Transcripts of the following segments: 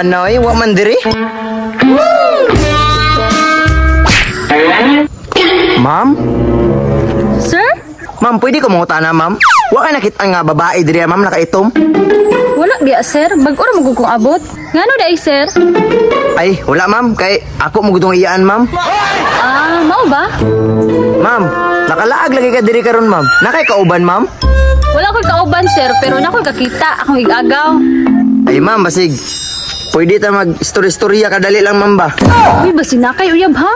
Tawhana oy, wa man diri. Ma'am? Sir? Ma'am, pwede ko mangutana, ma'am? Wa kay nakita nga babae diri, ma'am, nakaitom? Wala biya, sir. Bag-o ra magugong abot. Ngano di ay, sir? Ay, wala, ma'am, kay ako mo gudong iyaan, ma'am. Ah, mao ba? Ma'am, nakalaag lagi ka diri karon, ma'am. Nakay kauban, ma'am? Wala ko'y kauban, sir, pero nako'y kakita akong igagaw. Ay, ma'am, basig. Pwede ta mag story-storya kadali lang, ma'am ba? Uy, basin na kay uyab ha?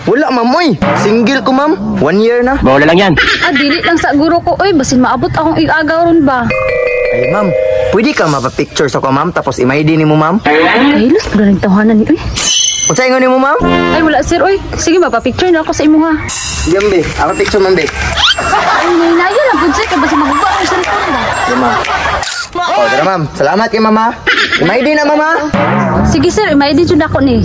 Wala, ma'am, oy. Single ko, ma'am. 1 year na. Bola lang yan. Ah, dili lang sa guro ko. Uy, basin maabot akong igagaw ron ba? Ay, ma'am, pwede ka mapapicture sa ko, ma'am, tapos i-ID ni mo, ma'am. Kahilos pa rin tawanan ni, uy. Unsa ingon nimo, ma'am? Ay, wala, sir, uy. Sige, mapapicture na ako sa imo ha. Gambe, ako picture, ma'am, be. Ay, nahinaya lang pud, sir, kay basin maguba akong cellphone ba? Sige, ma'am. Oh, tara, ma'am. Salamat kay mama. I-ID na, mama. Sige, sir, i-ID jud ako ni.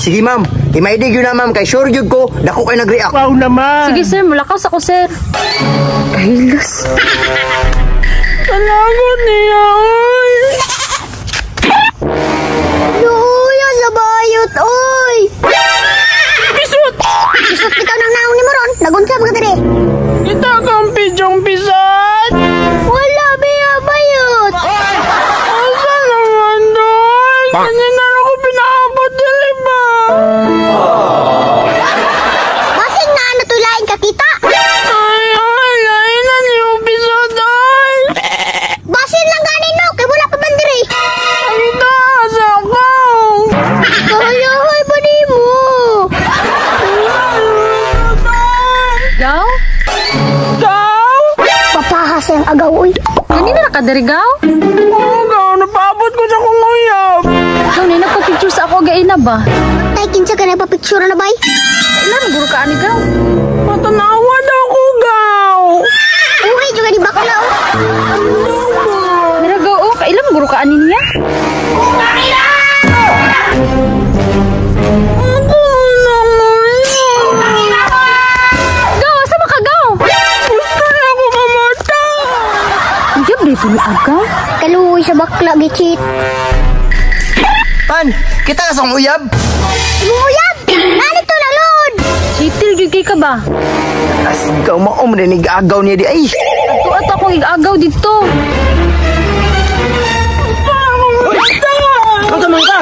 Sige, ma'am. I-ID gyud na, ma'am. Kay sure gyud ko, dako kay nag-react. Wow naman. Sige, sir, mulakaw sa ko, sir. Kahilos. Salamat niya, oy. Luya sa bayot, oy! Pisot! Pisot bitaw ng naong ni Moron, nagunsa mga diri. Kita kang pidyong pisot! Wala biya bayot. Asa naman doon? Kanina ako pinaabot dili ba? Basing na ano to'y laing kakita. Ay, ay, lain na niyo pisot, ay! Basin lang gani no, kay wala pa man diri. Ang taas ako! Kahayahay ba nimo? Gaw? Gaw? Papahas ang agaw, oy. Ganina ra ka diri, gaw? Oo, gaw, napaabot ko sa kong uyab. Gaw, na nagpa-picture sa ako gaina ba? Tay, kinsa ka na papicture na bay? Ilan guro ka ani, gaw? Matanawa daw ko, gaw. Uy, juga ni bakla, oh. Mira, gaw, oh, kailan guro ka ani niya? Ako nang uyab. Gaw, asa man ka, gaw? Gusto na ako mamatay. Uyab dito ni agaw. Kaluoy sa bakla, gichit. Pan, kita ka sa akong uyab. Imong uyab! Nalito na, lord! Chitil gyud kay ka ba? Asgaw, maom rin agaw niya di ay. Ato ato akong igagaw dito. Unsa man ka?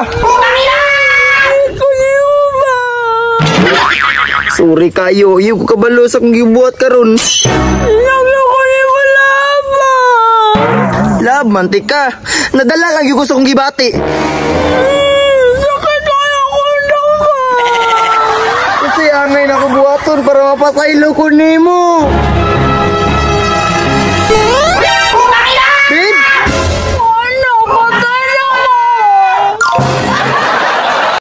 Sorry kayo, iyo ko kabalo sa akong gibuhat karon. Love, mantik ka. Nadala kang ko sa akong gibati. Sakit kayo ko Kasi angay na ko buhaton para mapasaylo ko nimo.